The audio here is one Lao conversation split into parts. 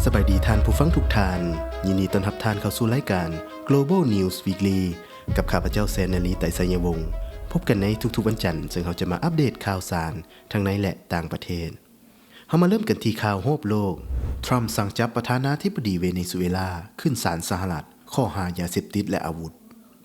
ສະບາຍດີທ່ານຜູ້ຟັງທຸກທ່ານ, ຍິນດີຕ້ອນຮັບທ່ານເຂົ້າສູ່ລາຍການ Global News Weekly ກັບຂ້າພະເຈົ້າ ແຊນນາລີ ໄຕໄຊຍະວົງ. ພົບກັນໃນທຸກໆວັນຈັນ, ເຊິ່ງເຮົາຈະມາອັບເດດຂ່າວສານທັງໃນ ແລະ ຕ່າງປະເທດ. ເຮົາມາເລີ່ມກັນທີ່ຂ່າວຮອບໂລກ. ທຣຳສັ່ງຈັບປະທານາທິບໍດີເວເນຊູເອລາຂຶ້ນສານສະຫະລັດ ຂໍ້ຫາຢາເສບຕິດ ແລະ ອາວຸດ.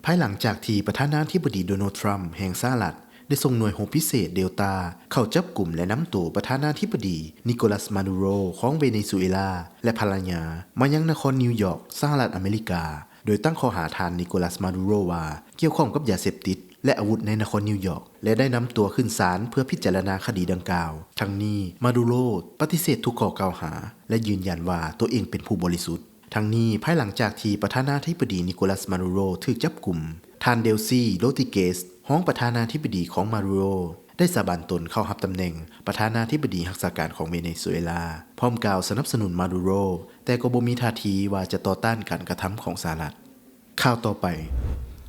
ພາຍຫຼັງຈາກທີ່ປະທານາທິບໍດີ ໂດນັລ ທຣຳ ແຫ່ງສະຫະລັດ ໄດ້ສົ່ງໜ່ວຍຮົບພິເສດ ເດລຕາ ເຂົ້າຈັບກຸມ ແລະ ນຳໂຕປະທານາທິບໍດີ ນິໂກລັສ ມາດູໂຣ ຂອງເວເນຊູເອລາ ແລະ ພັນລະຍາ ມາຍັງນະຄອນນິວຢອກ ສະຫະລັດອາເມລິກາ, ໂດຍຕັ້ງຂໍ້ຫາທ່ານ ນິໂກລັສ ມາດູໂຣ ວ່າກ່ຽວຂ້ອງກັບຢາເສບຕິດ ແລະ ອາວຸດໃນນະຄອນນິວຢອກ ແລະ ໄດ້ນຳຕົວຂຶ້ນສານເພື່ອພິຈາລະນາຄະດີດັ່ງກ່າວ. ທັງນີ້ ມາດູໂຣ ປະຕິເສດທຸກຂໍ້ກ່າວຫາ ແລະ ຢືນຢັນວ່າຕົວເອງເປັນຜູ້ບໍລິສຸດ. ທັງນີ້ ພາຍຫຼັງຈາກທີ່ປະທານາທິບໍດີ ນິໂກລັສ ມາດູໂຣ ຖືກຈັບກຸມ, ທ່ານ ເດລຊີ ໂຣດຣິເກສ ຮອງປະທານາທິບໍດີຂອງມາດູໂຣ ໄດ້ສາບານຕົນເຂົ້າຮັບຕຳແໜ່ງປະທານາທິບໍດີຮັກສາການຂອງເວເນຊູເອລາ, ພ້ອມກ່າວສະໜັບສະໜູນມາດູໂຣ, ແຕ່ກໍບໍ່ມີທ່າທີວ່າຈະຕໍ່ຕ້ານການກະທຳຂອງສະຫະລັດ. ຂ່າວຕໍ່ໄປ,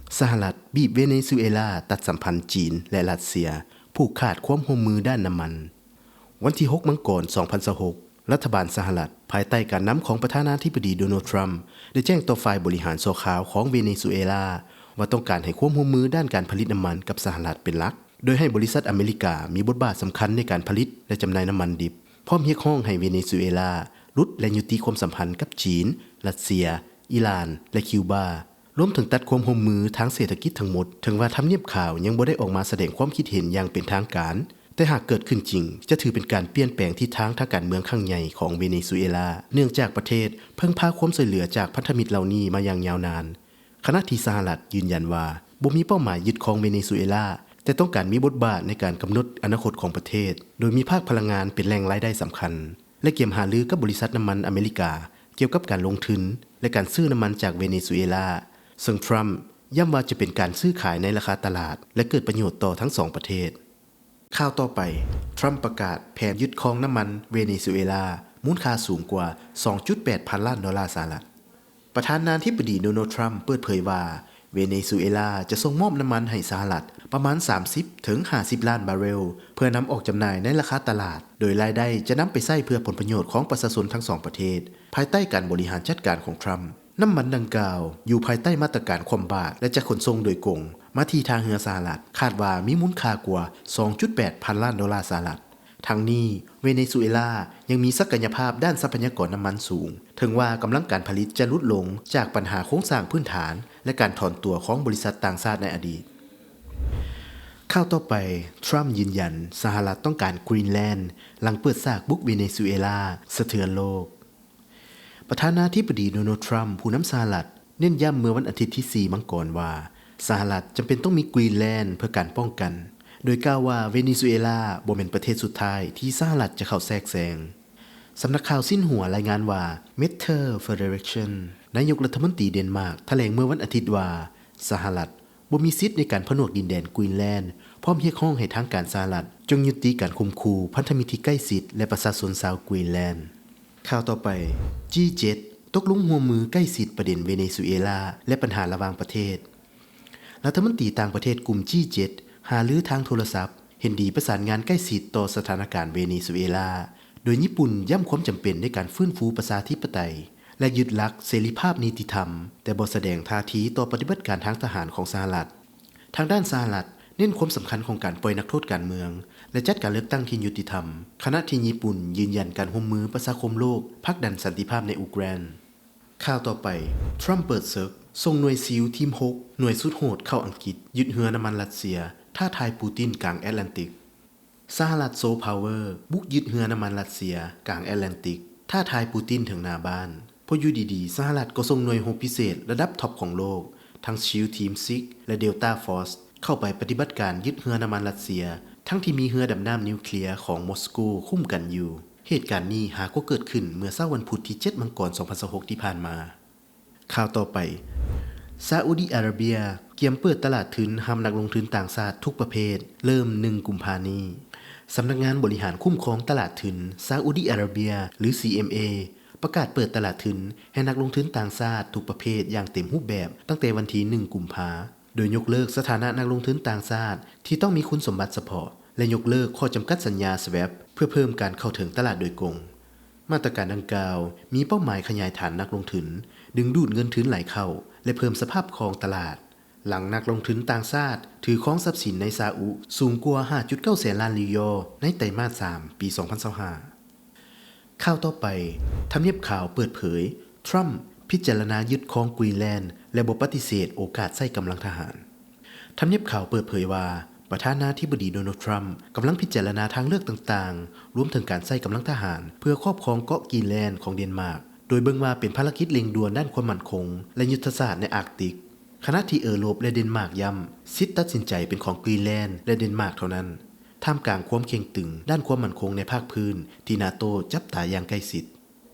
ສະຫະລັດບີບເວເນຊູເອລາຕັດສຳພັນຈີນ ແລະ ຣັດເຊຍ, ຜູກຂາດຄວາມຮ່ວມມືດ້ານນ້ຳມັນ. ວັນທີຫົກ ມັງກອນ ສອງພັນຊາວຫົກ, ລັດຖະບານສະຫະລັດ ພາຍໃຕ້ການນຳຂອງປະທານາທິບໍດີ ໂດນັລ ທຣຳ ໄດ້ແຈ້ງຕໍ່ຝ່າຍບໍລິຫານຊົ່ວຄາວຂອງເວເນຊູເອລາ ວ່າຕ້ອງການໃຫ້ຄວາມຮ່ວມມືດ້ານການຜະລິດນ້ຳມັນກັບສະຫະລັດເປັນຫຼັກ, ໂດຍໃຫ້ບໍລິສັດອາເມລິກາມີບົດບາດສຳຄັນໃນການຜະລິດ ແລະ ຈຳໜ່າຍນ້ຳມັນດິບ, ພ້ອມຮຽກຮ້ອງໃຫ້ເວເນຊູເອລາຫຼຸດ ແລະ ຍຸຕິຄວາມສຳພັນກັບຈີນ, ຣັດເຊຍ, ອີຣານ ແລະ ຄິວບາ, ລວມເຖິງຕັດຄວາມຮ່ວມມືທາງເສດຖະກິດທັງໝົດ. ເຖິງວ່າທຳນຽບຂາວຍັງບໍ່ໄດ້ອອກມາສະແດງຄວາມຄິດເຫັນຢ່າງເປັນທາງການ, ແຕ່ຫາກເກີດຂຶ້ນຈິງ ຈະຖືເປັນການປ່ຽນແປງທິດທາງທາງການເມືອງຄັ້ງໃຫຍ່ຂອງເວເນຊູເອລາ, ເນື່ອງຈາກປະເທດເພິ່ງພາຄວາມຊ່ວຍເຫຼືອຈາກພັນທະມິດເຫຼົ່ານີ້ມາຢ່າງຍາວນານ, ຂະນະທີ່ສະຫະລັດຢືນຢັນວ່າບໍ່ມີເປົ້າໝາຍຍຶດຄອງເວເນຊູເອລາ, ແຕ່ຕ້ອງການມີບົດບາດໃນການກຳນົດອະນາຄົດຂອງປະເທດ, ໂດຍມີພາກພະລັງງານເປັນແຫຼ່ງລາຍໄດ້ສຳຄັນ ແລະ ກຽມຫາລືກັບບໍລິສັດນ້ຳມັນອາເມລິກາ ກ່ຽວກັບການລົງທຶນ ແລະ ການຊື້ນ້ຳມັນຈາກເວເນຊູເອລາ, ເຊິ່ງທຣຳຢ້ຳວ່າຈະເປັນການຊື້ຂາຍໃນລາຄາຕະຫຼາດ ແລະ ເກີດປະໂຫຍດຕໍ່ທັງສອງປະເທດ. ຂ່າວຕໍ່ໄປ, ທຣຳປະກາດແຜນຍຶດຄອງນ້ຳມັນເວເນຊູເອລາ ມູນຄ່າສູງກວ່າສອງຈຸດແປດພັນລ້ານໂດລາສະຫະລັດ. ປະທານາທິບໍດີ ໂດນັລ ທຣຳ ເປີດເຜີຍວ່າ ເວເນຊູເອລາຈະສົ່ງມອບນ້ຳມັນໃຫ້ສະຫະລັດປະມານສາມສິບເຖິງຫ້າສິບລ້ານບາເຣວ ເພື່ອນຳອອກຈຳໜ່າຍໃນລາຄາຕະຫຼາດ, ໂດຍລາຍໄດ້ຈະນຳໄປໃຊ້ເພື່ອຜົນປະໂຫຍດຂອງປະຊາຊົນທັງສອງປະເທດ, ພາຍໃຕ້ການບໍລິຫານຈັດການຂອງທຣຳ. ນ້ຳມັນດັ່ງກ່າວຢູ່ພາຍໃຕ້ມາດຕະການຄວ່ຳບາດ ແລະ ຈະຂົນສົ່ງໂດຍກົງມາທີ່ທ່າເຮືອສະຫະລັດ, ຄາດວ່າມີມູນຄ່າກວ່າສອງຈຸດແປດພັນລ້ານໂດລາສະຫະລັດ. ທັງນີ້, ເວເນຊູເອລາຍັງມີສັກກະຍະພາບດ້ານຊັບພະຍາກອນນ້ຳມັນສູງ, ເຖິງວ່າກຳລັງການຜະລິດຈະຫຼຸດລົງຈາກບັນຫາໂຄງສ້າງພື້ນຖານ ແລະ ການຖອນຕົວຂອງບໍລິສັດຕ່າງຊາດໃນອະດີດ. ຂ່າວຕໍ່ໄປ, ທຣຳຢືນຢັນສະຫະລັດຕ້ອງການກຣີນແລນ ຫຼັງເປີດສາກບຸກເວເນຊູເອລາ ສະເທືອນໂລກ. ປະທານາທິບໍດີ ໂດນັລ ທຣຳ ຜູ້ນຳສະຫະລັດ ເນັ້ນຢ້ຳເມື່ອວັນອາທິດທີສີ່ ມັງກອນວ່າ ສະຫະລັດຈຳເປັນຕ້ອງມີກຣີນແລນເພື່ອການປ້ອງກັນ, ໂດຍກ່າວວ່າເວເນຊູເອລາບໍ່ແມ່ນປະເທດສຸດທ້າຍທີ່ສະຫະລັດຈະເຂົ້າແຊກແຊງ. ສຳນັກຂ່າວຊິນຫົວລາຍງານວ່າ Mette Frederiksen ນາຍົກລັດຖະມົນຕີເດນມາກ ຖະແຫຼງເມື່ອວັນອາທິດວ່າ ສະຫະລັດ ບໍ່ມີສິດໃນການຜະໜວກດິນແດນກຣີນແລນ, ພ້ອມຮຽກຮ້ອງໃຫ້ທາງການສະຫະລັດຈົ່ງຍຸຕິການຂົ່ມຂູ່ພັນທະມິດທີ່ໃກ້ຊິດ ແລະ ປະຊາຊົນຊາວກຣີນແລນ. ຂ່າວຕໍ່ໄປ, ຈີເຈັດ ຕົກລົງຮ່ວມມືໃກ້ຊິດປະເດັນເວເນຊູເອລາ ແລະ ບັນຫາລະຫວ່າງປະເທດ. ລັດຖະມົນຕີຕ່າງປະເທດກຸ່ມ ຈີເຈັດ ຫາລືທາງໂທລະສັບ, ເຫັນດີປະສານງານໃກ້ຊິດຕໍ່ສະຖານະການເວເນຊູເອລາ, ໂດຍຍີ່ປຸ່ນຢ້ຳຄວາມຈຳເປັນໃນການຟື້ນຟູປະຊາທິປະໄຕ ແລະ ຍຶດຫຼັກເສລີພາບນິຕິທຳ, ແຕ່ບໍ່ສະແດງທ່າທີຕໍ່ປະຕິບັດການທາງທະຫານຂອງສະຫະລັດ. ທາງດ້ານສະຫະລັດເນັ້ນຄວາມສຳຄັນຂອງການປ່ອຍນັກໂທດການເມືອງ ແລະ ຈັດການເລືອກຕັ້ງທີ່ຍຸຕິທຳ, ຂະນະທີ່ຍີ່ປຸ່ນຢືນຢັນການຮ່ວມມືປະຊາຄົມໂລກຜັກດັນສັນຕິພາບໃນອູເຄຣນ. ຂ່າວຕໍ່ໄປ, ທຣຳເປີດເສິກ, ສົ່ງໜ່ວຍຊີລທີມຫົກ ໜ່ວຍສຸດໂຫດເຂົ້າອັງກິດ, ຍຶດເຮືອນ້ຳມັນຣັດເຊຍ, ທ້າທາຍປູຕິນກາງແອດແລນຕິກ. ສະຫະລັດໂຊພາວເວີ ບຸກຍຶດເຮືອນ້ຳມັນຣັດເຊຍກາງແອດແລນຕິກ, ທ້າທາຍປູຕິນເຖິງໜ້າບ້ານ. ພໍຢູ່ດີໆ ສະຫະລັດກໍສົ່ງໜ່ວຍຮົບພິເສດລະດັບທັອບຂອງໂລກ, ທັງຊີລທີມຊິກ ແລະ ເດລຕາຟອສ ເຂົ້າໄປປະຕິບັດການຍຶດເຮືອນ້ຳມັນຣັດເຊຍ, ທັງທີ່ມີເຮືອດຳນ້ຳນິວເຄລຍຂອງມົສໂກຄຸ້ມກັນຢູ່. ເຫດການນີ້ຫາກໍເກີດຂຶ້ນເມື່ອເຊົ້າວັນພຸດທີເຈັດ ມັງກອນ ສອງພັນຊາວຫົກ ທີ່ຜ່ານມາ. ຂ່າວຕໍ່ໄປ, ຊາອຸດີອາຣາເບຍກຽມເປີດຕະຫຼາດທຶນຮັບນັກລົງທຶນຕ່າງຊາດທຸກປະເພດ ເລີ່ມໜຶ່ງ ກຸມພານີ້. ສຳນັກງານບໍລິຫານຄຸ້ມຄອງຕະຫຼາດທຶນຊາອຸດີອາຣາເບຍ ຫຼື ຊີເອັມເອ ປະກາດເປີດຕະຫຼາດທຶນໃຫ້ນັກລົງທຶນຕ່າງຊາດທຸກປະເພດຢ່າງເຕັມຮູບແບບ ຕັ້ງແຕ່ວັນທີໜຶ່ງ ກຸມພາ, ໂດຍຍົກເລີກສະຖານະນັກລົງທຶນຕ່າງຊາດທີ່ຕ້ອງມີຄຸນສົມບັດສະເພາະ ແລະ ຍົກເລີກຂໍ້ຈຳກັດສັນຍາສະແວັບ ເພື່ອເພີ່ມການເຂົ້າເຖິງຕະຫຼາດໂດຍກົງ. ມາດຕະການດັ່ງກ່າວມີເປົ້າໝາຍຂະຫຍາຍຖານນັກລົງທຶນ, ດຶງດູດເງິນທຶນໄຫຼເຂົ້າ ແລະ ເພີ່ມສະພາບຄອງຕະຫຼາດ, ຫຼັງນັກລົງທຶນຕ່າງຊາດຖືຄອງຊັບສິນໃນຊາອຸສູງກວ່າຫ້າຈຸດເກົ້າແສນລ້ານລິວຢໍໃນໄຕມາດສາມ ປີສອງພັນຊາວຫ້າ. ຂ່າວຕໍ່ໄປ, ທຳນຽບຂາວເປີດເຜີຍ Trump ພິຈາລະນາຍຶດຄອງ Greenland ແລະ ບໍ່ປະຕິເສດໂອກາດໃຊ້ກຳລັງທະຫານ. ທຳນຽບຂາວເປີດເຜີຍວ່າ ປະທານາທິບໍດີ ໂດນັລ ທຣຳ ກຳລັງພິຈາລະນາທາງເລືອກຕ່າງໆ ລວມເຖິງການໃຊ້ກຳລັງທະຫານ ເພື່ອຄອບຄອງເກາະ Greenland ຂອງເດນມາກ, ໂດຍເບິ່ງວ່າເປັນພາລະກິດເລັ່ງດ່ວນດ້ານຄວາມໝັ້ນຄົງ ແລະ ຍຸດທະສາດໃນອາກຕິກ, ຂະນະທີ່ເອີຣົບ ແລະ ເດນມາກຢ້ຳ ສິດຕັດສິນໃຈເປັນຂອງ Greenland ແລະ ເດນມາກເທົ່ານັ້ນ, ທ່າມກາງຄວາມເຄັ່ງຕຶງດ້ານຄວາມໝັ້ນຄົງໃນພາກພື້ນທີ່ ນາໂຕ້ ຈັບຕາຢ່າງໃກ້ຊິດ.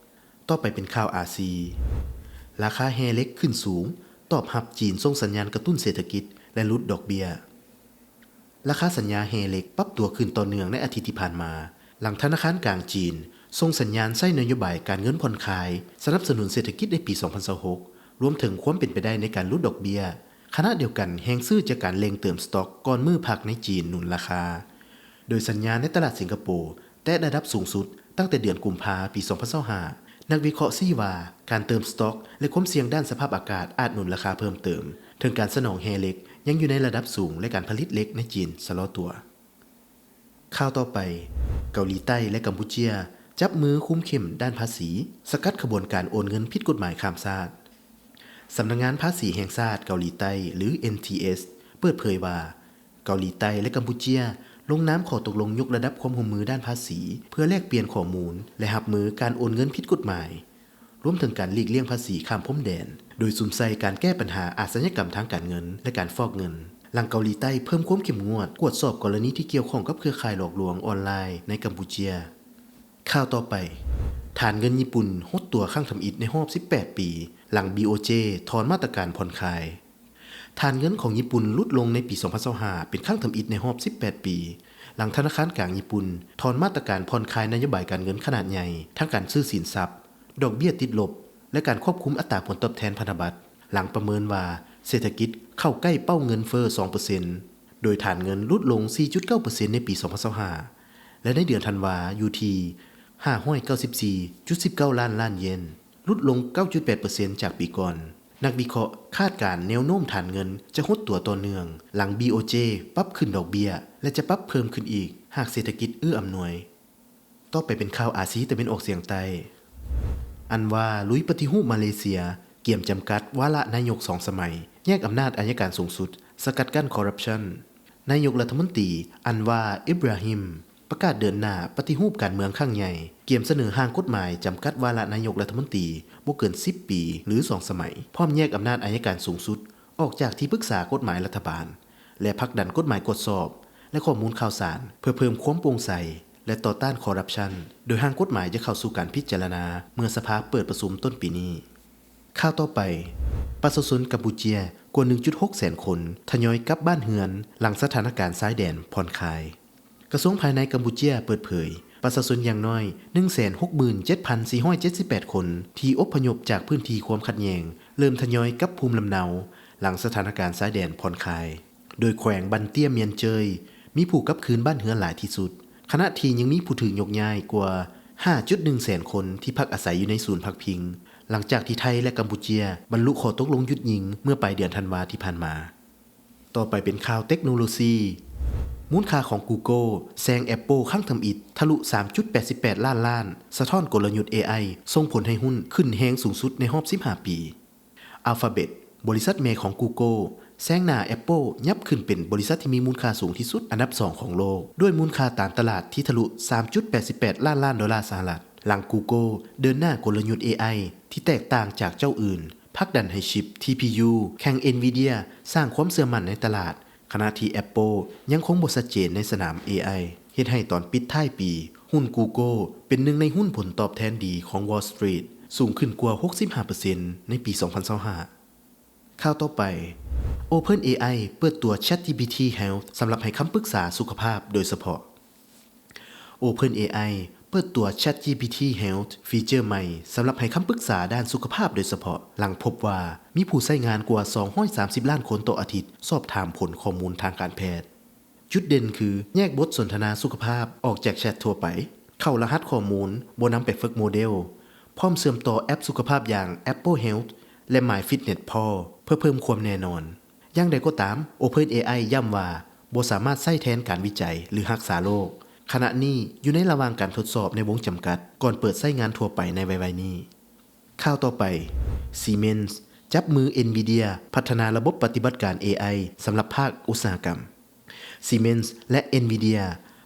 ຕໍ່ໄປເປັນຂ່າວອາຊີ. ລາຄາແຮ່ເຫຼັກຂຶ້ນສູງ, ຕອບຮັບຈີນສົ່ງສັນຍານກະຕຸ້ນເສດຖະກິດ ແລະ ຫຼຸດດອກເບ້ຍ. ລາຄາສັນຍາແຮ່ເຫຼັກປັບຕົວຂຶ້ນຕໍ່ເນື່ອງໃນອາທິດທີ່ຜ່ານມາ, ຫຼັງທະນາຄານກາງຈີນສົ່ງສັນຍານໃຊ້ນະໂຍບາຍການເງິນຜ່ອນຄາຍ ສະໜັບສະໜູນເສດຖະກິດໃນປີສອງພັນຊາວຫົກ ລວມເຖິງຄວາມເປັນໄປໄດ້ໃນການຫຼຸດດອກເບ້ຍ. ຂະນະດຽວກັນ, ແຮງຊື້ຈາກການເລັ່ງເຕີມສະຕັອກກ່ອນມື້ພັກໃນຈີນໜູນລາຄາ, ໂດຍສັນຍາໃນຕະຫຼາດສິງກະໂປ ແຕະລະດັບສູງສຸດຕັ້ງແຕ່ເດືອນກຸມພາ ປີສອງພັນຊາວຫ້າ. ນັກວິເຄາະຊີ້ວ່າ ການເຕີມສະຕັອກ ແລະ ຄວາມສ່ຽງດ້ານສະພາບອາກາດອາດໜູນລາຄາເພີ່ມເຕີມ, ເຖິງການສະໜອງແຮ່ເຫຼັກຍັງຢູ່ໃນລະດັບສູງ ແລະ ການຜະລິດເຫຼັກໃນຈີນຊະລໍຕົວ. ຂ່າວຕໍ່ໄປ, ເກົາຫຼີໃຕ້ ແລະ ກຳປູເຈຍ ຈັບມືຄຸມເຂັ້ມດ້ານພາສີ, ສະກັດຂະບວນການໂອນເງິນຜິດກົດໝາຍຂ້າມຊາດ. ສຳນັກງານພາສີແຫ່ງຊາດເກົາຫຼີໃຕ້ ຫຼື NTS ເປີດເຜີຍວ່າ ເກົາຫຼີໃຕ້ ແລະ ກຳປູເຈຍ ລົງນາມຂໍ້ຕົກລົງຍົກລະດັບຄວາມຮ່ວມມືດ້ານພາສີ ເພື່ອແລກປ່ຽນຂໍ້ມູນ ແລະ ຮັບມືການໂອນເງິນຜິດກົດໝາຍ, ລວມເຖິງການຫຼີກລ່ຽງພາສີຂ້າມພົມແດນ, ໂດຍສຸມໃສ່ການແກ້ບັນຫາອາຊະຍາກຳທາງການເງິນ ແລະ ການຟອກເງິນ, ຫຼັງເກົາຫຼີໃຕ້ເພີ່ມຄວາມເຂັ້ມງວດກວດສອບກໍລະນີທີ່ກ່ຽວຂ້ອງກັບເຄືອຂ່າຍຫຼອກລວງອອນລາຍໃນກຳປູເຈຍ. ຂ່າວຕໍ່ໄປ, ຖານເງິນຍີ່ປຸ່ນຫົດຕົວຄັ້ງທຳອິດໃນຮອບສິບແປດປີ ຫຼັງ ບີໂອເຈ ຖອນມາດຕະການຜ່ອນຄາຍ. ຖານເງິນຂອງຍີ່ປຸ່ນຫຼຸດລົງໃນປີສອງພັນຊາວຫ້າ ເປັນຄັ້ງທຳອິດໃນຮອບສິບແປດປີ, ຫຼັງທະນາຄານກາງຍີ່ປຸ່ນຖອນມາດຕະການຜ່ອນຄາຍນະໂຍບາຍການເງິນຂະໜາດໃຫຍ່, ທັງການຊື້ສິນຊັບ, ດອກເບ້ຍຕິດລົບ ແລະ ການຄວບຄຸມອັດຕາຜົນຕອບແທນພັນທະບັດ, ຫຼັງປະເມີນວ່າເສດຖະກິດເຂົ້າໃກ້ເປົ້າເງິນເຟີ້ສອງເປີເຊັນ, ໂດຍຖານເງິນຫຼຸດລົງສີ່ຈຸດເກົ້າເປີເຊັນໃນປີສອງພັນຊາວຫ້າ ແລະ ໃນເດືອນທັນວາຢູ່ທີ່ຫ້າຮ້ອຍເກົ້າສິບສີ່ຈຸດສິບເກົ້າລ້ານລ້ານເຢນ, ຫຼຸດລົງເກົ້າຈຸດແປດເປີເຊັນຈາກປີກ່ອນ. ນັກວິເຄາະຄາດການແນວໂນ້ມຖານເງິນຈະຫົດຕົວຕໍ່ເນື່ອງ ຫຼັງ ບີໂອເຈ ປັບຂຶ້ນດອກເບ້ຍ ແລະ ຈະປັບເພີ່ມຂຶ້ນອີກ ຫາກເສດຖະກິດເອື້ອອຳນວຍ. ຕໍ່ໄປເປັນຂ່າວອາຊີຕາເວັນອອກສຽງໃຕ້. ອັນວາ ລຸຍປະຕິຮູບມາເລເຊຍ, ກຽມຈຳກັດວາລະນາຍົກສອງສະໄໝ, ແຍກອຳນາດອັຍການສູງສຸດ, ສະກັດກັ້ນຄໍຣັບຊັນ. ນາຍົກລັດຖະມົນຕີ ອັນວາ ອິບຣາຮິມ ປະກາດເດີນໜ້າປະຕິຮູບການເມືອງຄັ້ງໃຫຍ່, ກຽມສະເໜີຮ່າງກົດໝາຍຈຳກັດວາລະນາຍົກລັດຖະມົນຕີບໍ່ເກີນສິບປີ ຫຼື ສອງສະໄໝ, ພ້ອມແຍກອຳນາດອັຍການສູງສຸດອອກຈາກທີ່ປຶກສາກົດໝາຍລັດຖະບານ ແລະ ຜັກດັນກົດໝາຍກວດສອບ ແລະ ຂໍ້ມູນຂ່າວສານ ເພື່ອເພີ່ມຄວາມໂປ່ງໃສ ແລະ ຕໍ່ຕ້ານຄໍຣັບຊັນ, ໂດຍຮ່າງກົດໝາຍຈະເຂົ້າສູ່ການພິຈາລະນາເມື່ອສະພາເປີດປະຊຸມຕົ້ນປີນີ້. ຂ່າວຕໍ່ໄປ, ປະຊາຊົນກຳປູເຈຍກວ່າໜຶ່ງຈຸດຫົກແສນຄົນທະຍອຍກັບບ້ານເຮືອນ ຫຼັງສະຖານະການຊາຍແດນຜ່ອນຄາຍ. ກະຊວງພາຍໃນກຳປູເຈຍເປີດເຜີຍ ປະຊາຊົນຢ່າງໜ້ອຍໜຶ່ງແສນຫົກໝື່ນເຈັດພັນສີ່ຮ້ອຍເຈັດສິບແປດຄົນທີ່ອົບພະຍົບຈາກພື້ນທີ່ຄວາມຂັດແຍ່ງ ເລີ່ມທະຍອຍກັບພູມລຳເນົາ ຫຼັງສະຖານະການຊາຍແດນຜ່ອນຄາຍ, ໂດຍແຂວງບັນເຕີຍມຽນເຈີຍ ມີຜູ້ກັບຄືນບ້ານເຮືອນຫຼາຍທີ່ສຸດ, ຂະນະທີ່ຍັງມີຜູ້ຖືກຍົກຍ້າຍກວ່າຫ້າຈຸດໜຶ່ງແສນຄົນທີ່ພັກອາໄສຢູ່ໃນສູນພັກພິງ, ຫຼັງຈາກທີ່ໄທ ແລະ ກຳປູເຈຍບັນລຸຂໍ້ຕົກລົງຢຸດຍິງເມື່ອປາຍເດືອນທັນວາທີ່ຜ່ານມາ. ຕໍ່ໄປເປັນຂ່າວເຕັກໂນໂລຊີ. ມູນຄ່າຂອງ Google ແຊງ Apple ຄັ້ງທຳອິດ ທະລຸສາມຈຸດແປດສິບແປດລ້ານລ້ານ, ສະທ້ອນກົນລະຍຸດ ເອໄອ ສົ່ງຜົນໃຫ້ຮຸ້ນຂຶ້ນແຮງສູງສຸດໃນຮອບສິບຫ້າປີ. Alphabet ບໍລິສັດແມ່ຂອງ Google ແຊງໜ້າ Apple ຫຍັບຂຶ້ນເປັນບໍລິສັດທີ່ມີມູນຄ່າສູງທີ່ສຸດອັນດັບສອງຂອງໂລກ, ດ້ວຍມູນຄ່າຕາມຕະຫຼາດທີ່ທະລຸສາມຈຸດແປດສິບແປດລ້ານລ້ານໂດລາສະຫະລັດ, ຫຼັງ Google ເດີນໜ້າກົນລະຍຸດ ເອໄອ ທີ່ແຕກຕ່າງຈາກເຈົ້າອື່ນ, ຜັກດັນໃຫ້ຊິບ ທີພີຢູ ແຂ່ງ Nvidia ສ້າງຄວາມເຊື່ອໝັ້ນໃນຕະຫຼາດ, ຂະນະທີ່ Apple ຍັງຄົງບໍ່ຊັດເຈນໃນສະໜາມ ເອໄອ, ເຮັດໃຫ້ຕອນປິດທ້າຍປີ, ຮຸ້ນ Google ເປັນໜຶ່ງໃນຮຸ້ນຜົນຕອບແທນດີຂອງ Wall Street ສູງຂຶ້ນກວ່າຫົກສິບຫ້າເປີເຊັນໃນປີສອງພັນຊາວຫ້າ. ຂ່າວຕໍ່ໄປ, OpenAI ເປີດຕົວ ChatGPT Health ສຳລັບໃຫ້ຄຳປຶກສາສຸຂະພາບໂດຍສະເພາະ. OpenAI ເປີດຕົວ ChatGPT Health ຟີເຈີໃໝ່ສຳລັບໃຫ້ຄຳປຶກສາດ້ານສຸຂະພາບໂດຍສະເພາະ, ຫຼັງພົບວ່າມີຜູ້ໃຊ້ງານກວ່າສອງຮ້ອຍສາມສິບລ້ານຄົນຕໍ່ອາທິດສອບຖາມຜົນຂໍ້ມູນທາງການແພດ. ຈຸດເດັ່ນຄືແຍກບົດສົນທະນາສຸຂະພາບອອກຈາກແຊັດທົ່ວໄປ, ເຂົ້າລະຫັດຂໍ້ມູນບໍ່ນຳໄປຝຶກໂມເດວ, ພ້ອມເຊື່ອມຕໍ່ແອັບສຸຂະພາບຢ່າງ Apple Health ແລະ MyFitnessPal ເພື່ອເພີ່ມຄວາມແນ່ນອນ. ຢ່າງໃດກໍຕາມ, OpenAI ຢ້ຳວ່າບໍ່ສາມາດໃຊ້ແທນການວິໄຈ ຫຼື ຮັກສາໂລກ, ຂະນະນີ້ຢູ່ໃນລະຫວ່າງການທົດສອບໃນວົງຈຳກັດ ກ່ອນເປີດໃຊ້ງານທົ່ວໄປໃນໄວໆນີ້. ຂ່າວຕໍ່ໄປ, Siemens ຈັບມື Nvidia ພັດທະນາລະບົບປະຕິບັດການ ເອໄອ ສຳລັບພາກອຸດສາຫະກຳ. Siemens ແລະ Nvidia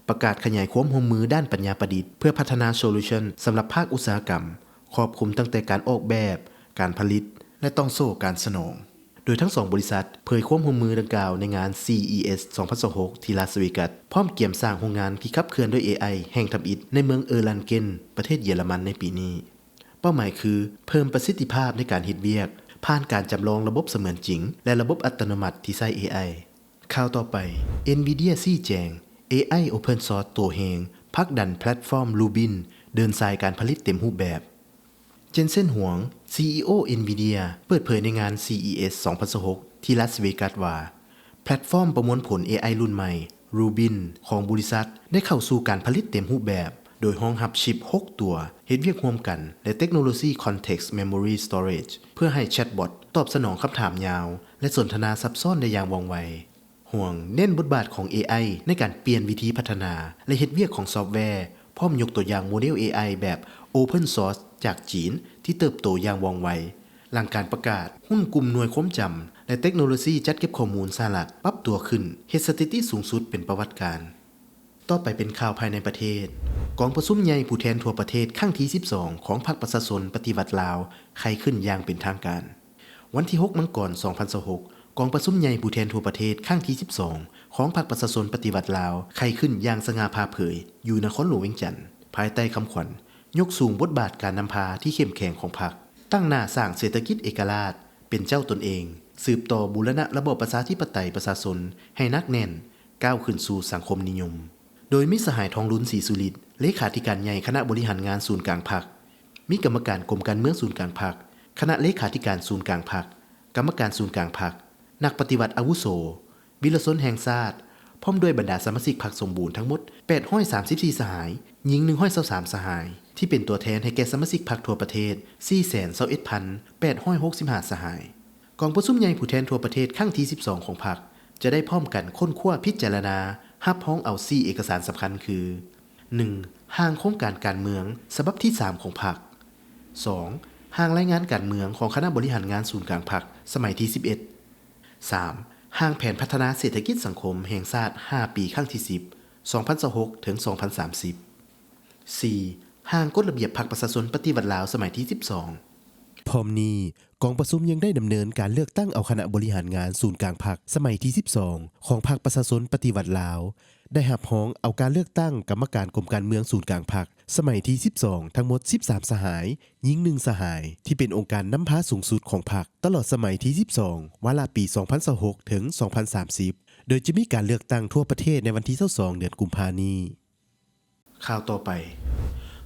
ປະກາດຂະຫຍາຍຄວາມຮ່ວມມືດ້ານປັນຍາປະດິດ ເພື່ອພັດທະນາໂຊລູຊັນສຳລັບພາກອຸດສາຫະກຳ, ຄອບຄຸມຕັ້ງແຕ່ການອອກແບບ, ການຜະລິດ ແລະ ຕ່ອງໂສ້ການສະໜອງ. ໂດຍທັງສອງບໍລິສັດເຜີຍຄວາມຮ່ວມມືດັ່ງກ່າວໃນງານ CES ສອງພັນຊາວຫົກ ທີ່ລາສເວກັສ, ພ້ອມກຽມສ້າງໂຮງງານທີ່ຂັບເຄື່ອນດ້ວຍ ເອໄອ ແຫ່ງທຳອິດໃນເມືອງ Erlangen ປະເທດເຢຍລະມັນໃນປີນີ້. ເປົ້າໝາຍຄືເພີ່ມປະສິດທິພາບໃນການເຮັດວຽກ ຜ່ານການຈຳລອງລະບົບສະເໝືອນຈິງ ແລະ ລະບົບອັດຕະໂນມັດທີ່ໃຊ້ ເອໄອ. ຂ່າວຕໍ່ໄປ, Nvidia ຊີ້ແຈງ ເອໄອ Open Source ໂຕແຮງ ຜັກດັນແພລັດຟອມ Rubin ເດີນສາຍການຜະລິດເຕັມຮູບແບບ. Jensen Huang, ຊີອີໂອ Nvidia ເປີດເຜີຍໃນງານ CES ສອງພັນຊາວຫົກ ທີ່ລາສເວກັສວ່າ ແພລັດຟອມປະມວນຜົນ ເອໄອ ລຸ້ນໃໝ່ Rubin ຂອງບໍລິສັດໄດ້ເຂົ້າສູ່ການຜະລິດເຕັມຮູບແບບ, ໂດຍຮອງຮັບຊິບຫົກຕົວ, ເຮັດວຽກຮ່ວມກັນ ແລະ ເຕັກໂນໂລຊີ Context Memory Storage ເພື່ອໃຫ້ແຊັດບອດຕອບສະໜອງຄຳຖາມຍາວ ແລະ ສົນທະນາຊັບຊ້ອນໄດ້ຢ່າງວ່ອງໄວ. ຫວງເນັ້ນບົດບາດຂອງ ເອໄອ ໃນການປ່ຽນວິທີພັດທະນາ ແລະ ເຮັດວຽກຂອງຊອບແວ, ພ້ອມຍົກຕົວຢ່າງໂມເດວ ເອໄອ ແບບ Open Source ຈາກຈີນ ທີ່ເຕີບໂຕຢ່າງວ່ອງໄວ ຫຼັງການປະກາດຫຸ້ນກຸ່ມໜ່ວຍຄວາມຈຳ ແລະ ເຕັກໂນໂລຊີຈັດເກັບຂໍ້ມູນສະຫະລັດປັບຕົວຂຶ້ນ, ເຮັດສະຖິຕິສູງສຸດເປັນປະຫວັດການ. ຕໍ່ໄປເປັນຂ່າວພາຍໃນປະເທດ. ກອງປະຊຸມໃຫຍ່ຜູ້ແທນທົ່ວປະເທດຄັ້ງທີສິບສອງ ຂອງພັກປະຊາຊົນປະຕິວັດລາວ ໄຂຂຶ້ນຢ່າງເປັນທາງການ. ວັນທີຫົກ ມັງກອນ ສອງພັນຊາວຫົກ ກອງປະຊຸມໃຫຍ່ຜູ້ແທນທົ່ວປະເທດຄັ້ງທີສິບສອງ ຂອງພັກປະຊາຊົນປະຕິວັດລາວ ໄຂຂຶ້ນຢ່າງສະຫງ່າຜ່າເຜີຍ ຢູ່ນະຄອນຫຼວງວຽງຈັນ, ພາຍໃຕ້ຄຳຂວັນ ຍົກສູງບົດບາດການນຳພາທີ່ເຂັ້ມແຂງຂອງພັກ, ຕັ້ງໜ້າສ້າງເສດຖະກິດເອກະລາດ, ເປັນເຈົ້າຕົນເອງ, ສືບຕໍ່ບູລະນະລະບອບປະຊາທິປະໄຕປະຊາຊົນໃຫ້ໜັກແໜ້ນ, ກ້າວຂຶ້ນສູ່ສັງຄົມນິຍົມ. ໂດຍມີສະຫາຍ ທອງລຸນ ສີສຸລິດ ເລຂາທິການໃຫຍ່ຄະນະບໍລິຫານງານສູນກາງພັກ, ມີກຳມະການກົມການເມືອງສູນກາງພັກ, ຄະນະເລຂາທິການສູນກາງພັກ, ກຳມະການສູນກາງພັກ, ນັກປະຕິວັດອາວຸໂສ, ວິລະຊົນແຫ່ງຊາດ, ພ້ອມດ້ວຍບັນດາສະມາຊິກພັກສົມບູນທັງໝົດ ແປດຮ້ອຍສາມສິບສີ່ ສະຫາຍ, ຍິງ ໜຶ່ງຮ້ອຍຊາວສາມ ສະຫາຍ, ທີ່ເປັນຕົວແທນໃຫ້ແກ່ສະມາຊິກພັກທົ່ວປະເທດ ສີ່ແສນຊາວເອັດພັນແປດຮ້ອຍຫົກສິບຫ້າ ສະຫາຍ. ກອງປະຊຸມໃຫຍ່ຜູ້ແທນທົ່ວປະເທດຄັ້ງທີສິບສອງ ຂອງພັກ ຈະໄດ້ພ້ອມກັນຄົ້ນຄວ້າພິຈາລະນາ ຮັບຮອງເອົາສີ່ເອກະສານສຳຄັນຄື: ໜຶ່ງ ຮ່າງໂຄງການການເມືອງສະບັບທີສາມຂອງພັກ, ສອງ ຮ່າງລາຍງານການເມືອງຂອງຄະນະບໍລິຫານງານສູນກາງພັກສະໄໝທີສິບເອັດ, ສາມ ຮ່າງແຜນພັດທະນາເສດຖະກິດສັງຄົມແຫ່ງຊາດຫ້າປີ ຄັ້ງທີສິບ ສອງພັນຊາວຫົກ ເຖິງ ສອງພັນສາມສິບ, ສີ່ ຮ່າງກົດລະບຽບພັກປະຊາຊົນປະຕິວັດລາວສະໄໝທີສິບສອງ. ພ້ອມນີ້, ກອງປະຊຸມຍັງໄດ້ດຳເນີນການເລືອກຕັ້ງເອົາຄະນະບໍລິຫານງານສູນກາງພັກສະໄໝທີສິບສອງ ຂອງພັກປະຊາຊົນປະຕິວັດລາວ, ໄດ້ຮັບຮອງເອົາການເລືອກຕັ້ງກຳມະການກົມການເມືອງສູນກາງພັກສະໄໝທີສິບສອງ ທັງໝົດສິບສາມສະຫາຍ, ຍິງໜຶ່ງສະຫາຍ, ທີ່ເປັນອົງການນຳພາສູງສຸດຂອງພັກ ຕະຫຼອດສະໄໝທີສິບສອງ ວາລະປີສອງພັນຊາວຫົກ ເຖິງ ສອງພັນສາມສິບ, ໂດຍຈະມີການເລືອກຕັ້ງທົ່ວປະເທດໃນວັນທີຊາວສອງ ເດືອນກຸມພານີ້. ຂ່າວຕໍ່ໄປ,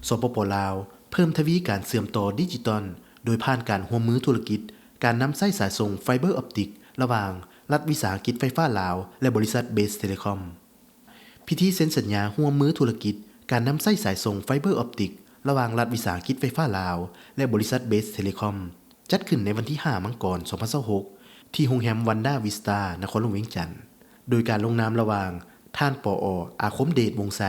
ສປປ ລາວ ເພີ່ມທະວີການເຊື່ອມຕໍ່ດິຈິຕອນ ໂດຍຜ່ານການຮ່ວມມືທຸລະກິດ ການນຳໃຊ້ສາຍສົ່ງໄຟເບີອອບຕິກ ລະຫວ່າງລັດວິສາຫະກິດໄຟຟ້າລາວ ແລະ ບໍລິສັດເບສເທເລຄອມ. ພິທີເຊັນສັນຍາຮ່ວມມືທຸລະກິດ ການນຳໃຊ້ສາຍສົ່ງໄຟເບີອອບຕິກ ລະຫວ່າງລັດວິສາຫະກິດໄຟຟ້າລາວ ແລະ ບໍລິສັດເບສເທເລຄອມ ຈັດຂຶ້ນໃນວັນທີຫ້າ ມັງກອນ ສອງພັນຊາວຫົກ ທີ່ໂຮງແຮມວັນດາວິສຕາ ນະຄອນຫຼວງວຽງຈັນ, ໂດຍການລົງນາມລະຫວ່າງ ທ່ານ ປອ ອາຄົມເດດ ວົງໄຊ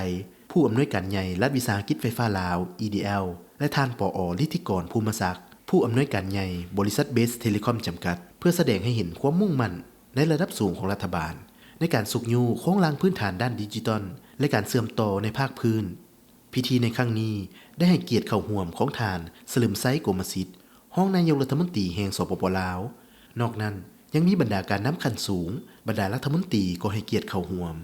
ຜູ້ອຳນວຍການໃຫຍ່ລັດວິສາຫະກິດໄຟຟ້າລາວ ອີດີແອລ ແລະ ທ່ານ ປອ ລິດທິກອນ ພູມະສັກ ຜູ້ອຳນວຍການໃຫຍ່ບໍລິສັດເບສເທເລຄອມ ຈຳກັດ ເພື່ອສະແດງໃຫ້ເຫັນຄວາມມຸ່ງໝັ້ນໃນລະດັບສູງຂອງລັດຖະບານ ໃນການຊຸກຍູ້ໂຄງລ່າງພື້ນຖານດ້ານດິຈິຕອນ ແລະ ການເຊື່ອມຕໍ່ໃນພາກພື້ນ. ພິທີໃນຄັ້ງນີ້ໄດ້ໃຫ້ກຽດເຂົ້າຮ່ວມຂອງທ່ານ ສະເຫຼີມໄຊ ໂກມະສິດ ຮອງນາຍົກລັດຖະມົນຕີແຫ່ງ ສປປ ລາວ. ນອກນັ້ນຍັງມີບັນດາການນຳຂັ້ນສູງ, ບັນດາລັດຖະມົນຕີກໍໃຫ້ກຽດເຂົ້າຮ່ວມ.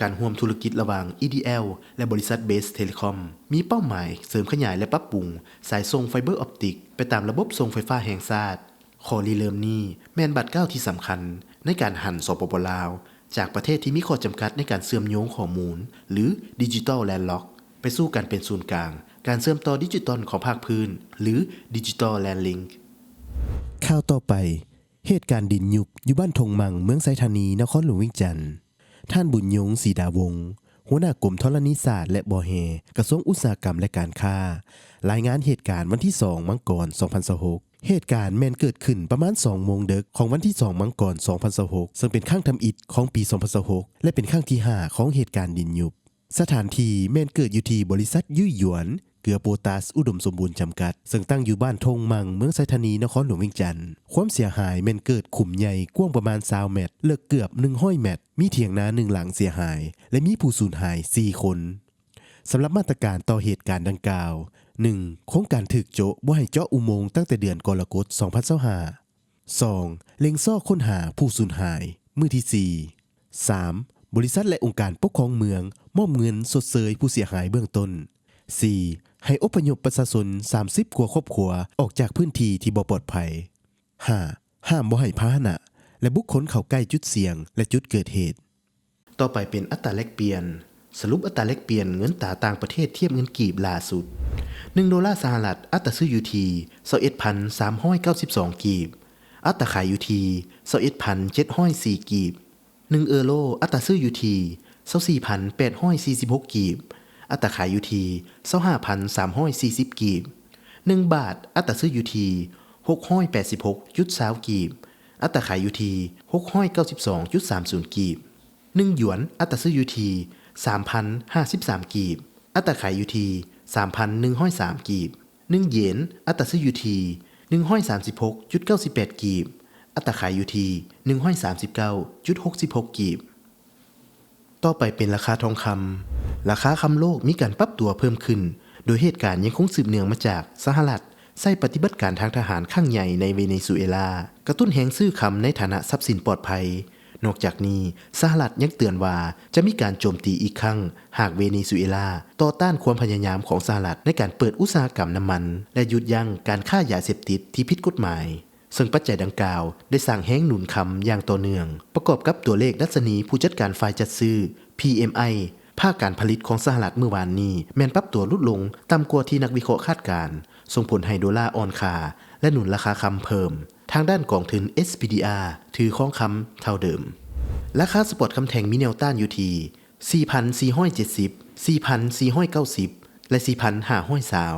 ການຮ່ວມທຸລະກິດລະຫວ່າງ ອີດີແອລ ແລະ ບໍລິສັດເບສເທເລຄອມ ມີເປົ້າໝາຍເສີມຂະຫຍາຍ ແລະ ປັບປຸງສາຍສົ່ງໄຟເບີອອບຕິກໄປຕາມລະບົບສົ່ງໄຟຟ້າແຫ່ງຊາດ. ຂໍ້ລິເລີ່ມນີ້ແມ່ນບາດກ້າວທີ່ສຳຄັນໃນການຫັນ ສປປ ລາວ ຈາກປະເທດທີ່ມີຂໍ້ຈຳກັດໃນການເຊື່ອມໂຍງຂໍ້ມູນ ຫຼື Digital Landlock ໄປສູ່ການເປັນສູນກາງການເຊື່ອມຕໍ່ດິຈິຕອນຂອງພາກພື້ນ ຫຼື Digital Landlink. ຂ່າວຕໍ່ໄປ, ເຫດການດິນຍຸບຢູ່ບ້ານທົ່ງມັ່ງ ເມືອງໄຊທານີ ນະຄອນຫຼວງວຽງຈັນ. ທ່ານ ບຸນຍົງ ສີດາວົງ, ຫົວໜ້າກົມທໍລະນີສາດ ແລະ ບໍ່ແຮ່ ກະຊວງອຸດສາຫະກຳ ແລະ ການຄ້າ ລາຍງານເຫດການວັນທີສອງ ມັງກອນ ສອງພັນຊາວຫົກ. ເຫດການແມ່ນເກີດຂຶ້ນປະມານສອງໂມງເດິກຂອງວັນທີສອງ ມັງກອນ ສອງພັນຊາວຫົກ ເຊິ່ງເປັນຄັ້ງທຳອິດຂອງປີສອງພັນຊາວຫົກ ແລະ ເປັນຄັ້ງທີຫ້າຂອງເຫດການດິນຍຸບ. ສະຖານທີ່ແມ່ນເກີດຢູ່ທີ່ບໍລິສັດຢຸ້ຍຢວນ ເກືອໂປຕາສ ອຸດົມສົມບູນ ຈຳກັດ ເຊິ່ງຕັ້ງຢູ່ບ້ານທົ່ງມັ່ງ ເມືອງໄຊທານີ ນະຄອນຫຼວງວຽງຈັນ. ຄວາມເສຍຫາຍແມ່ນເກີດຂຸມໃຫຍ່ກວ້າງປະມານຊາວແມັດ ເລິກເກືອບໜຶ່ງຮ້ອຍແມັດ, ມີຖຽງນາໜຶ່ງຫຼັງເສຍຫາຍ ແລະ ມີຜູ້ສູນຫາຍສີ່ຄົນ. ສຳລັບມາດຕະການຕໍ່ເຫດການດັ່ງກ່າວ, ໜຶ່ງ ໂຄງການຖືກໂຈະບໍ່ໃຫ້ເຈາະອຸໂມງຕັ້ງແຕ່ເດືອນກໍລະກົດ ສອງພັນຊາວຫ້າ. ສອງ ເລັ່ງຊອກຄົ້ນຫາຜູ້ສູນຫາຍມື້ທີສີ່. ສາມ ບໍລິສັດ ແລະ ອົງການປົກຄອງເມືອງມອບເງິນຊົດເຊີຍຜູ້ເສຍຫາຍເບື້ອງຕົ້ນ. ສີ່ ໃຫ້ອົບພະຍົບປະຊາຊົນສາມສິບກວ່າຄອບຄົວອອກຈາກພື້ນທີ່ທີ່ບໍ່ປອດໄພ. ຫ້າ ຫ້າມບໍ່ໃຫ້ພາຫະນະ ແລະ ບຸກຄົນເຂົ້າໃກ້ຈຸດສ່ຽງ ແລະ ຈຸດເກີດເຫດ. ຕໍ່ໄປເປັນອັດຕາແລກປ່ຽນ. ສະຫຼຸບອັດຕາແລກປ່ຽນເງິນຕາຕ່າງປະເທດທຽບເງິນກີບລ່າສຸດ. ໜຶ່ງໂດລາສະຫະລັດ ອັດຕາຊື້ຢູ່ທີ່ຊາວເອັດພັນສາມຮ້ອຍເກົ້າສິບສອງກີບ, ອັດຕາຂາຍຢູ່ທີ່ຊາວເອັດພັນເຈັດຮ້ອຍສີ່ກີບ. ໜຶ່ງເອີໂຣ ອັດຕາຊື້ຢູ່ທີ່ຊາວສີ່ພັນແປດຮ້ອຍສີ່ສິບຫົກກີບ, ອັດຕາຂາຍຢູ່ທີ່ຊາວຫ້າພັນສາມຮ້ອຍສີ່ສິບກີບ. ໜຶ່ງບາດ ອັດຕາຊື້ຢູ່ທີ່ຫົກຮ້ອຍແປດສິບຫົກຈຸດຊາວກີບ, ອັດຕາຂາຍຢູ່ທີ່ຫົກຮ້ອຍເກົ້າສິບສອງຈຸດສາມສູນກີບ. ໜຶ່ງຢວນ ອັດຕາຊື້ຢູ່ທີ່ສາມພັນຫ້າສິບສາມກີບ, ອັດຕາຂາຍຢູ່ທີ່ສາມພັນໜຶ່ງຮ້ອຍສາມກີບ. ໜຶ່ງເຢນ ອັດຕາຊື້ຢູ່ທີ່ໜຶ່ງຮ້ອຍສາມສິບຫົກຈຸດເກົ້າສິບແປດກີບ, ອັດຕາຂາຍຢູ່ທີ່ໜຶ່ງຮ້ອຍສາມສິບເກົ້າຈຸດຫົກສິບຫົກກີບ. ຕໍ່ໄປເປັນລາຄາທອງຄຳ. ລາຄາຄຳໂລກມີການປັບຕົວເພີ່ມຂຶ້ນ, ໂດຍເຫດການຍັງຄົງສືບເນື່ອງມາຈາກສະຫະລັດ ໃຊ້ປະຕິບັດການທາງທະຫານຄັ້ງໃຫຍ່ໃນເວເນຊູເອລາ, ກະຕຸ້ນແຮງຊື້ຄຳໃນຖານະຊັບສິນປອດໄພ. ນອກຈາກນີ້, ສະຫະລັດຍັງເຕືອນວ່າຈະມີການໂຈມຕີອີກຄັ້ງ ຫາກເວເນຊູເອລາຕໍ່ຕ້ານຄວາມພະຍາຍາມຂອງສະຫະລັດໃນການເປີດອຸດສາຫະກຳນ້ຳມັນ ແລະ ຢຸດຢັ້ງການຄ້າຢາເສບຕິດທີ່ຜິດກົດໝາຍ, ເຊິ່ງປັດໄຈດັ່ງກ່າວໄດ້ສ້າງແຮງໜູນຄຳຢ່າງຕໍ່ເນື່ອງ. ປະກອບກັບຕົວເລກດັດຊະນີຜູ້ຈັດການຝ່າຍຈັດຊື້ ພີເອັມໄອ ພາກການຜະລິດຂອງສະຫະລັດມື້ວານນີ້ແມ່ນປັບຕົວຫຼຸດລົງຕ່ຳກວ່າທີ່ນັກວິເຄາະຄາດການ, ສົ່ງຜົນໃຫ້ໂດລາອ່ອນຄ່າ ແລະ ໜູນລາຄາຄຳເພີ່ມ. ທາງດ້ານກອງທຶນ ເອສພີດີອາ ຖືຄອງຄຳເທົ່າເດີມ. ລາຄາສະປອດຄຳແທ່ງມີແນວຕ້ານຢູ່ທີ່ສີ່ພັນສີ່ຮ້ອຍເຈັດສິບ, ສີ່ພັນສີ່ຮ້ອຍເກົ້າສິບ ແລະ ສີ່ພັນຫ້າຮ້ອຍຊາວ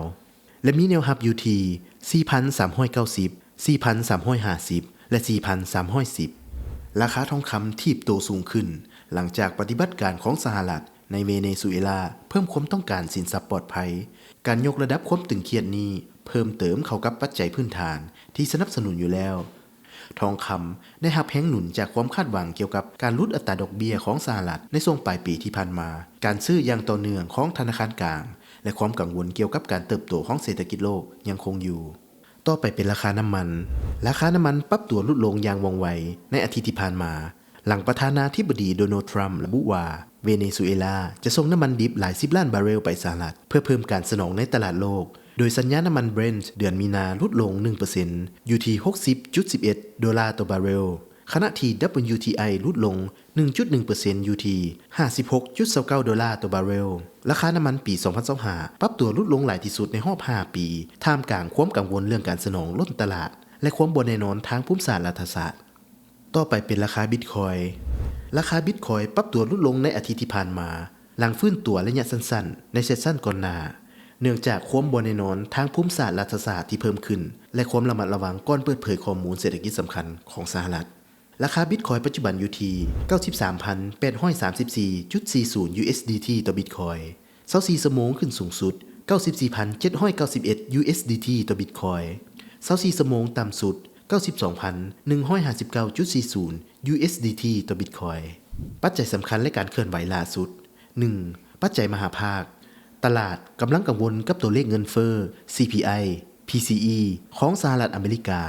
ແລະ ມີແນວຮັບຢູ່ທີ່ສີ່ພັນສາມຮ້ອຍເກົ້າສິບ, ສີ່ພັນສາມຮ້ອຍຫ້າສິບ ແລະ ສີ່ພັນສາມຮ້ອຍສິບ. ລາຄາທອງຄຳຖີບໂຕສູງຂຶ້ນ ຫຼັງຈາກປະຕິບັດການຂອງສະຫະລັດໃນເວເນຊູເອລາເພີ່ມຄວາມຕ້ອງການສິນຊັບປອດໄພ. ການຍົກລະດັບຄວາມຕຶງຄຽດນີ້ເພີ່ມເຕີມເຂົ້າກັບປັດໄຈພື້ນຖານທີ່ສະໜັບສະໜູນຢູ່ແລ້ວ. ທອງຄຳໄດ້ຮັບແຮງໜູນຈາກຄວາມຄາດຫວັງກ່ຽວກັບການຫຼຸດອັດຕາດອກເບ້ຍຂອງສະຫະລັດໃນຊ່ວງປາຍປີທີ່ຜ່ານມາ, ການຊື້ຢ່າງຕໍ່ເນື່ອງຂອງທະນາຄານກາງ ແລະ ຄວາມກັງວົນກ່ຽວກັບການເຕີບໂຕຂອງເສດຖະກິດໂລກຍັງຄົງຢູ່. ຕໍ່ໄປເປັນລາຄານ້ຳມັນ. ລາຄານ້ຳມັນປັບຕົວຫຼຸດລົງຢ່າງວ່ອງໄວໃນອາທິດທີ່ຜ່ານມາ, ຫຼັງປະທານາທິບໍດີ ໂດນັລ ທຣຳ ລະບຸວ່າ ເວເນຊູເອລາຈະສົ່ງນ້ຳມັນດິບຫຼາຍສິບລ້ານບາເຣວໄປສະຫະລັດ ເພື່ອເພີ່ມການສະໜອງໃນຕະຫຼາດໂລກ, ໂດຍສັນຍານ້ຳມັນ Brent ເດືອນມີນາຫຼຸດລົງໜຶ່ງເປີເຊັນ ຢູ່ທີ່ຫົກສິບຈຸດສິບເອັດໂດລາຕໍ່ບາເຣວ, ຂະນະທີ່ WTI ຫຼຸດລົງໜຶ່ງຈຸດໜຶ່ງເປີເຊັນ ຢູ່ທີ່ຫ້າສິບຫົກຈຸດຊາວເກົ້າໂດລາຕໍ່ບາເຣວ. ລາຄານ້ຳມັນປີສອງພັນຊາວຫ້າປັບຕົວຫຼຸດລົງຫຼາຍທີ່ສຸດໃນຮອບຫ້າປີ, ທ່າມກາງຄວາມກັງວົນເລື່ອງການສະໜອງລົ້ນຕະຫຼາດ ແລະ ຄວາມບໍ່ແນ່ນອນທາງພູມສາດລັດຖະສາດ. ຕໍ່ໄປເປັນລາຄາບິດຄອຍ. ລາຄາບິດຄອຍປັບຕົວຫຼຸດລົງໃນອາທິດທີ່ຜ່ານມາ, ຫຼັງຟື້ນຕົວໄລຍະສັ້ນໆໃນເຊັສຊັນກ່ອນໜ້າ, ເນື່ອງຈາກຄວາມບໍ່ແນ່ນອນທາງພູມສາດລັດຖະສາດທີ່ເພີ່ມຂຶ້ນ ແລະ ຄວາມລະມັດລະວັງກ່ອນເປີດເຜີຍຂໍ້ມູນເສດຖະກິດສຳຄັນຂອງສະຫະລັດ. ລາຄາບິດຄອຍປັດຈຸບັນຢູ່ທີ່ເກົ້າສິບສາມພັນແປດຮ້ອຍສາມສິບສີ່ຈຸດສີ່ສູນ USDT ຕໍ່ບິດຄອຍ. ຊາວສີ່ຊົ່ວໂມງຂຶ້ນສູງສຸດເກົ້າສິບສີ່ພັນເຈັດຮ້ອຍເກົ້າສິບເອັດ USDT ຕໍ່ບິດຄອຍ, ຊາວສີ່ຊົ່ວໂມງຕ່ຳສຸດເກົ້າສິບສອງພັນໜຶ່ງຮ້ອຍຫ້າສິບເກົ້າຈຸດສີ່ສູນ USDT ຕໍ່ບິດຄອຍ. ປັດໄຈສຳຄັນ ແລະ ການເຄື່ອນໄຫວລ່າສຸດ. ໜຶ່ງ ປັດໄຈມະຫາພາກ. ຕະຫຼາດກຳລັງກັງວົນກັບຕົວເລກເງິນເຟີ້ CPI, PCE ຂອງສະຫະລັດອາເມລິກາ.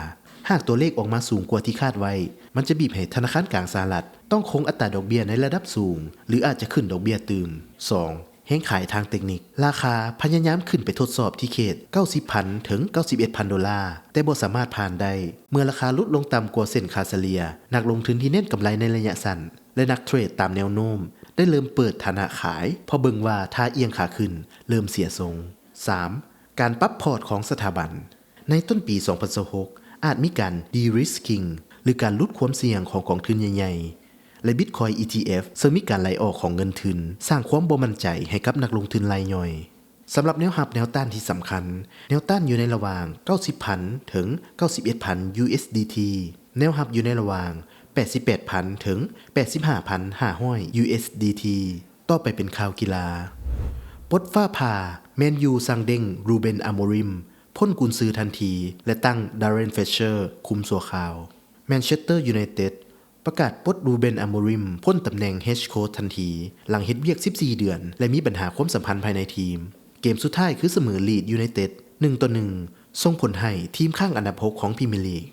ຫາກຕົວເລກອອກມາສູງກວ່າທີ່ຄາດໄວ້, ມັນຈະບີບໃຫ້ທະນາຄານກາງສະຫະລັດຕ້ອງຄົງອັດຕາດອກເບ້ຍໃນລະດັບສູງ ຫຼື ອາດຈະຂຶ້ນດອກເບ້ຍຕື່ມ. ສອງ ແຮງຂາຍທາງເຕັກນິກ. ລາຄາພະຍາຍາມຂຶ້ນໄປທົດສອບທີ່ເຂດເກົ້າສິບພັນເຖິງເກົ້າສິບເອັດພັນໂດລາ, ແຕ່ບໍ່ສາມາດຜ່ານໄດ້. ເມື່ອລາຄາຫຼຸດລົງຕ່ຳກວ່າເສັ້ນຄ່າສະເລ່ຍ, ນັກລົງທຶນທີ່ເນັ້ນກຳໄລໃນໄລຍະສັ້ນ ແລະ ນັກເທຣດຕາມແນວໂນ້ມໄດ້ເລີ່ມເປີດຖານະຂາຍ, ເພາະເບິ່ງວ່າທ່າອ່ຽງຂາຂຶ້ນເລີ່ມເສຍຊົງ. ສາມ ການປັບພອດຂອງສະຖາບັນ. ໃນຕົ້ນປີສອງພັນຊາວຫົກ ອາດມີການ de-risking ຫຼື ການຫຼຸດຄວາມສ່ຽງຂອງກອງທຶນໃຫຍ່ ແລະ Bitcoin ອີ ທີ ເອັຟ ເຊິ່ງມີການໄຫຼອອກຂອງເງິນທຶນ ສ້າງຄວາມບໍ່ໝັ້ນໃຈໃຫ້ກັບນັກລົງທຶນລາຍຍ່ອຍ. ສຳລັບແນວຮັບແນວຕ້ານທີ່ສຳຄັນ, ແນວຕ້ານຢູ່ໃນລະຫວ່າງ ເກົ້າສິບພັນ ເຖິງ ເກົ້າສິບເອັດພັນ USDT, ແນວຮັບຢູ່ໃນລະຫວ່າງ ແປດສິບແປດພັນ ເຖິງ ແປດສິບຫ້າພັນຫ້າຮ້ອຍ USDT. ຕໍ່ໄປເປັນຂ່າວກິລາ. ປົດຟ້າຜ່າ, ແມນຢູສັ່ງເດ້ງ Ruben Amorim ພົ້ນກຸນຊືທັນທີ ແລະ ຕັ້ງ Darren Fletcher ຄຸມຊົ່ວຄາວ. Manchester United ປະກາດປົດ Ruben Amorim ພົ້ນຕຳແໜ່ງ Head Coach ທັນທີ ຫຼັງເຮັດວຽກສິບສີ່ເດືອນ ແລະ ມີບັນຫາຄວາມສຳພັນພາຍໃນທີມ. ເກມສຸດທ້າຍຄືສະເໝີ Leeds United ໜຶ່ງຕໍ່ໜຶ່ງ ສົ່ງຜົນໃຫ້ທີມຄ້າງອັນດັບຫົກຂອງ Premier League.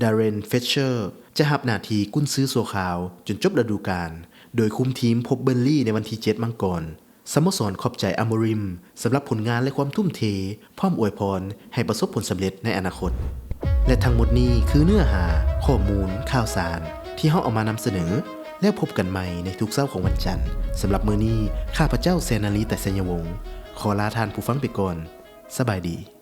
Darren Fletcher ຈະຮັບໜ້າທີ່ກຸນຊືຊົ່ວຄາວຈົນຈົບລະດູການ, ໂດຍຄຸມທີມພົບ Burnley ໃນວັນທີເຈັດມັງກອນ. ສະໂມສອນຂອບໃຈ Amorim ສຳລັບຜົນງານ ແລະ ຄວາມທຸ່ມເທ, ພ້ອມອວຍພອນໃຫ້ປະສົບຜົນສຳເລັດໃນອະນາຄົດ. ແລະ ທັງໝົດນີ້ຄືເນື້ອຫາ, ຂໍ້ມູນ, ຂ່າວສານ ທີ່ເຮົາເອົາມານຳສະເໜີ. ແລ້ວພົບກັນໃໝ່ໃນທຸກເຊົ້າຂອງວັນຈັນ. ສຳລັບມື້ນີ້, ຂ້າພະເຈົ້າ ແຊນາລີ ຕາໄຊຍະວົງ ຂໍລາທ່ານຜູ້ຟັງໄປກ່ອນ. ສະບາຍດີ.